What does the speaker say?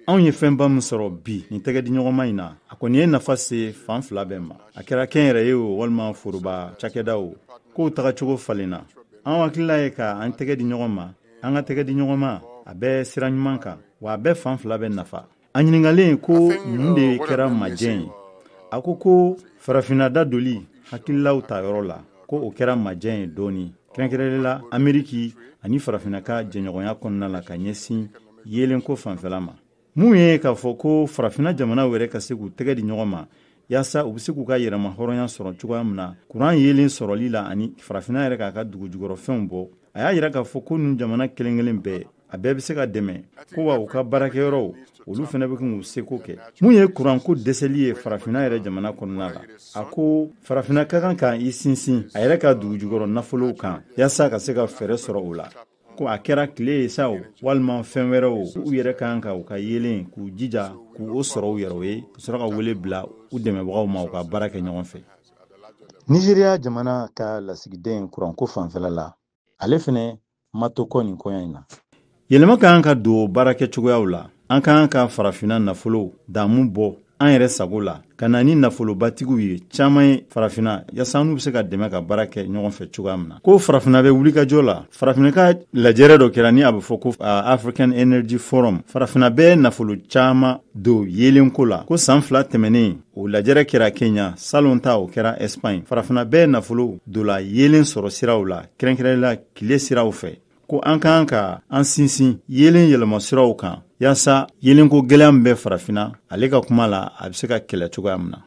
Anw ye fɛnba min sɔrɔ bi nin tɛgɛdiɲɔgɔnma in na, a kɔni ye nafa se fan fila bɛɛ ma, a kɛra kɛnyɛrɛye o walima foroba cakɛdaw, kow tagacogo falenna. An hakilila ye ka an tɛgɛ di ɲɔgɔn ma. An ka tɛgɛ di ɲɔgɔn ma, a bɛ sira ɲuman kan, wa a bɛ fan fila bɛɛ nafa. A ɲininkalen ko mun de kɛra majɛ ye, a ko farafinna da doli hakililaw ta yɔrɔ la, ko o kɛra majɛ ye dɔɔni, kɛrɛnkɛrɛnnenya la Ameriki ani farafinna ka jɛɲɔgɔnya kɔnɔna la ka ɲɛsin yeelenko fanfɛla ma. Mun ye k'a fɔ ko farafinna jamanaw yɛrɛ ka se k'u tɛgɛ di ɲɔgɔn ma yaasa u bɛ se k'u ka yɛrɛma hɔrɔnya sɔrɔ cogoya min na kuran yeelen sɔrɔli la ani farafinna yɛrɛ k'a ka dugujukɔrɔfɛnw bɔ. A y'a yira k'a fɔ ko ninnu jamana kelen kelen bɛɛ, a bɛɛ bɛ se ka dɛmɛ, ko wa u ka baarakɛyɔrɔw, olu fana bɛ k'u seko kɛ. Mun ye kuranko dɛsɛli ye farafinna yɛrɛ jamana kɔnɔna la, a ko farafinna ka kan ka i sinsin a yɛrɛ ka dugujukɔrɔ nafolow kan yaasa ka se ka fɛɛrɛ sɔrɔ o la, ko a kɛra tile ye sa o walima fɛn wɛrɛ o, u yɛrɛ ka kan ka u ka yeelen k'u jija k'u o sɔrɔ u yɛrɛ ye, ka sɔrɔ ka wele bila u dɛmɛbagaw ma u ka baara kɛ ɲɔgɔn fɛ. Nizeriya jamana ka lasigiden kuranko fanfɛla la, ale fɛnɛ ma to kɔ nin koɲa in na. Yɛlɛma ka kan ka don baarakɛcogoyaw la. An ka kan ka farafinna nafolo damu bɔ an yɛrɛ sago la, ka na ni nafolobatigiw ye caman ye farafinna, yaasa n'u bɛ se ka dɛmɛ ka baara kɛ ɲɔgɔn fɛ cogoya min na. Ko farafinna bɛ wulikajɔ la. Farafinna ka lajɛrɛ dɔ kɛra ni a bɛ fɔ ko African Energy Forum. Farafinna bɛ nafolo caman don yeelenko la. Ko san 2 tɛmɛnen, o lajɛrɛ kɛra Kenya, salon ta o kɛra Espagne. Farafinna bɛ nafolo don la yeelen sɔrɔ siraw la, kɛrɛnkɛrɛnnenya la tile siraw fɛ. Ko an ka kan ka an sinsin yeelen yɛlɛma siraw kan yaasa yeelenko gɛlɛya min bɛ farafinna, ale ka kuma la, a bɛ se ka kɛlɛ cogoya min na.